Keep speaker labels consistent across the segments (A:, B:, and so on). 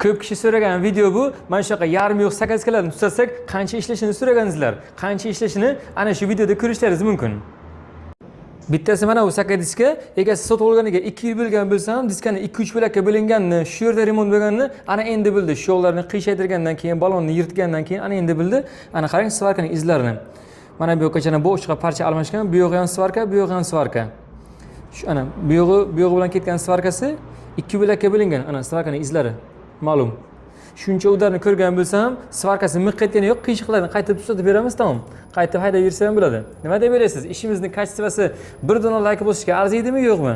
A: Ko'p kishi so'ragan video bu. Mana shunaqa yarim yo'q sakazkalarni tuzatsak, qancha ishlashini so'ragansizlar. Qancha ishlashini ana shu videoda ko'rishlaringiz mumkin. Bittasi mana bu saka diska, egasi sotib olganiga 2 yil bo'lgan bo'lsa ham, diskani 2-3 bo'lakka bo'linganini, shu yerda remont bo'lganini ana endi bildi. Shu yoqlarni qiyshaytirgandan keyin, balonni yirtgandan keyin ana endi bildi. Ana qarang svarkaning izlarini. Mana bu yoqqacha boshqa parcha almashgan, bu yog'i ham svarka, bu yog'i ham svarka. Shu ana bu yog'i bilan ketgan svarkasi ikki bo'lakka bo'lingan. Ana svarkaning izlari ma'lum. Shuncha удар ni ko'rgan bo'lsa ham, svarkasi miq etgani yo'q, qiyshiqlarni qaytib tuzatib beramiz, tamom. Qaytib haydab yursa ham bo'ladi. Nima deb o'ylaysiz? Ishimizning качество si bir dona layk bosishga arziydimi, yo'qmi?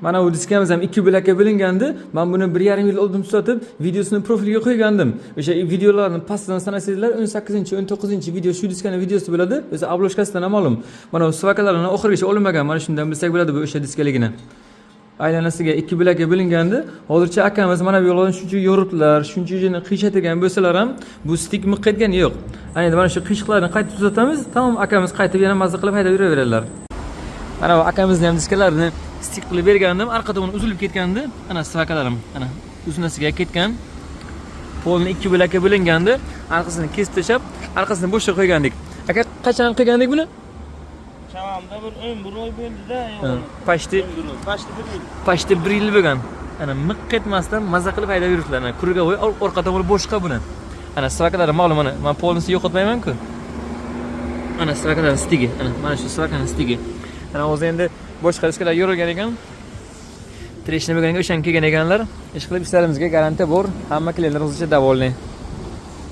A: Mana bu diskamiz ham ikki bo'lakka bo'lingandi. Men buni 1,5 yil oldin tuzatib, videosini profilga qo'ygandim. O'sha videolarni pastidan sanasangizlar, 18, 19 video shu diskani videosi bo'ladi. O'zi обложка sidan ham ma'lum. Mana bu svarkalarni oxirigacha olinmagan. Mana shundan bilsak bo'ladi bu o'sha diskaligini. Aylanasiga ikki bo'lakka bo'lingandi. Hozircha akamiz mana bu yo'ldan shuncha yoribdilar, shuncha joyini qiyshaytirgan bo'lsalar ham, bu stik miq etgani yo'q. Ana endi mana shu qiyshiqlarni qaytib tuzatamiz, tamom, akamiz qaytib yana mazza qilib haydab yuraveradilar. Mana bu akamizni ham diskalarini stik qilib bergandim. Arqa tomoni uzilib ketgandi. Ana svarkalarim, ana uzunasiga ketgan. Polni ikki bo'lakka bo'lingandi. Orqasini kesib tashlab, orqasini bo'shqa qo'ygandik. Aka, qachon qilgandik buni?
B: Chamamda bir 11 oy bo'ldi-da.
A: Ha, почти.
B: 11 oy, почти bir yil.
A: Почти bir yil bo'lgan. Ana miq etmasdan maza qilib haydab yuribdilar. Ana круговой orqa tomoni boshqa buni. Ana svarkalari ma'lum, mana man polnisini yo'qotmayman-ku. Ana svarkalarning stigi, ana mana shu svarkaning stigi. Ana o'zi endi boshqa diskalar yorilgan ekan. Трещина bo'lganga o'shanga kelgan ekanlar. Ish qilib ishlarimizga garantiya bor. Hamma klientlar o'zicha довольный.